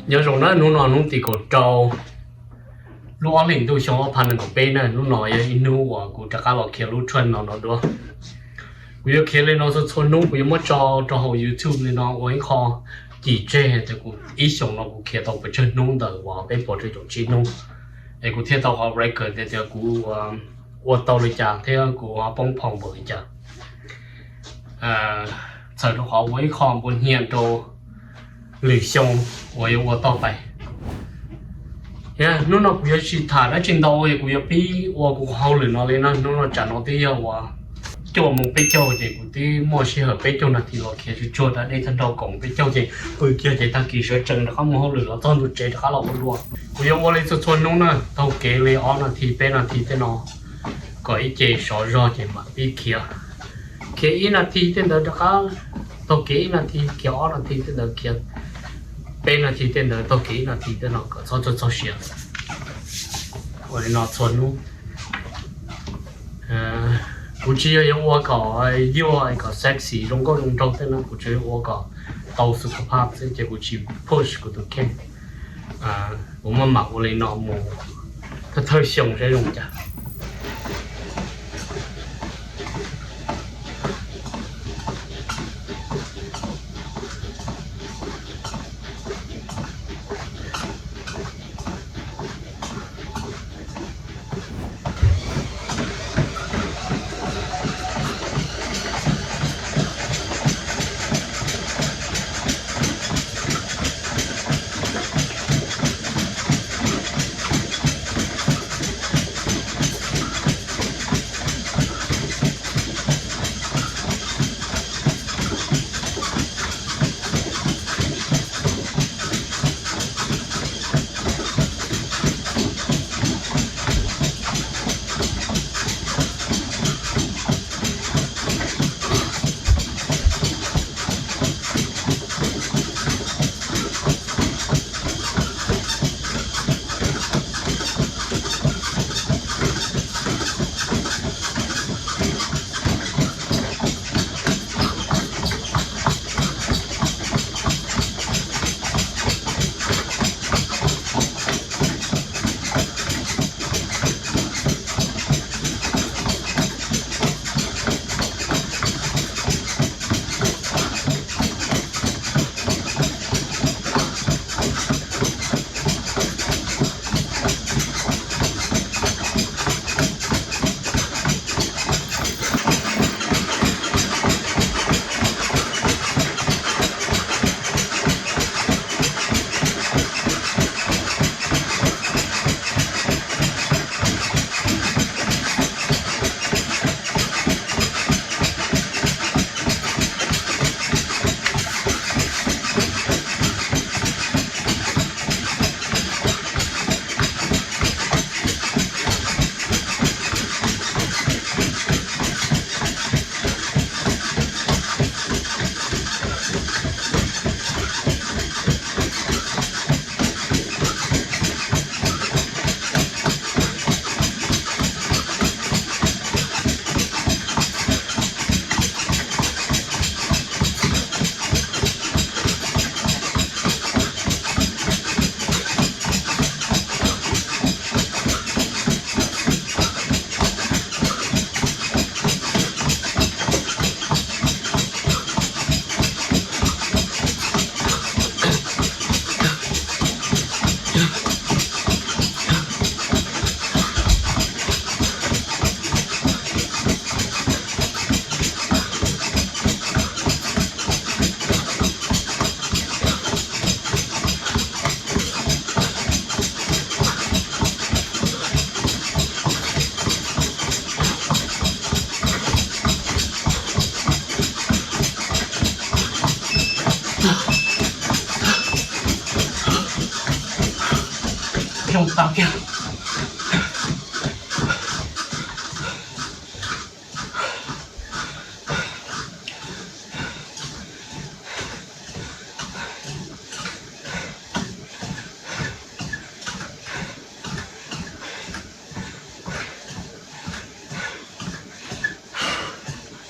Nyob zoo na, hnub no hnub tim kaum rau lub ob hlis ntuj xyoo ob phav nees nkaum peb na, hnub no yog ib hnub uas kuv rov qab los khiav lub trend no no dua. Kuv yuav khiav li no txhua txhua hnub, kuv yuav muab tso rau hauv YouTube li no ua ib qho cim tseg tias kuv ib xyoos no kuv khiav tau pes tsawg hnub ntawm uas peb puas rau caum tsib hnub, es kuv thiaj tau qhov record tias tias kuv ua tau li cas thiab kuv poob phom npaum li cas. Txhawm rau qhov ua ib qho npuas nyiam rau lwm xyoo uas yuav ua toj pais. Hnub no kuv yuav tsis tham dab tsi ntau, kuv yuav pib ua kuv hauj lwm no li no. Hnub no tsam no twb yog uas cuaj moos peb caug ces kuv twb muaj sij hawm peb caug nas this los khiav tsuag tsuag rau dej thaj nrau kaum moos peb caug ces pw kiag ces tag kis sawv tsees rov qab mus hauj lwm los txog ntua tsev rov qab los ua dua. Kuv yuav ua li txhua txhua hnub na, taug kev li ob nas this peb nas this tej no kom ib ce sov zog ces mam pib khiav. Khiav ib nas this tej ntawd rov qab, taug kev ib nas this khiav ob nas this tej ntawd khiav peb nas this tej ntawd taug kev ib nas this tej no kom txhob txog txog siav. Ua li no txhua hnub. Kuv tsis yog yuav ua kom yuag kom sexy zoo nkauj zoo nraug tej no, kuv tsuas yuav ua kom tau xu kha phaj xwb ces kuv tsis push kuv tus kheej. Kuv muaj mam ua li no mus thawj thawj xyoo saib zoo cas. Zoo tau kiag.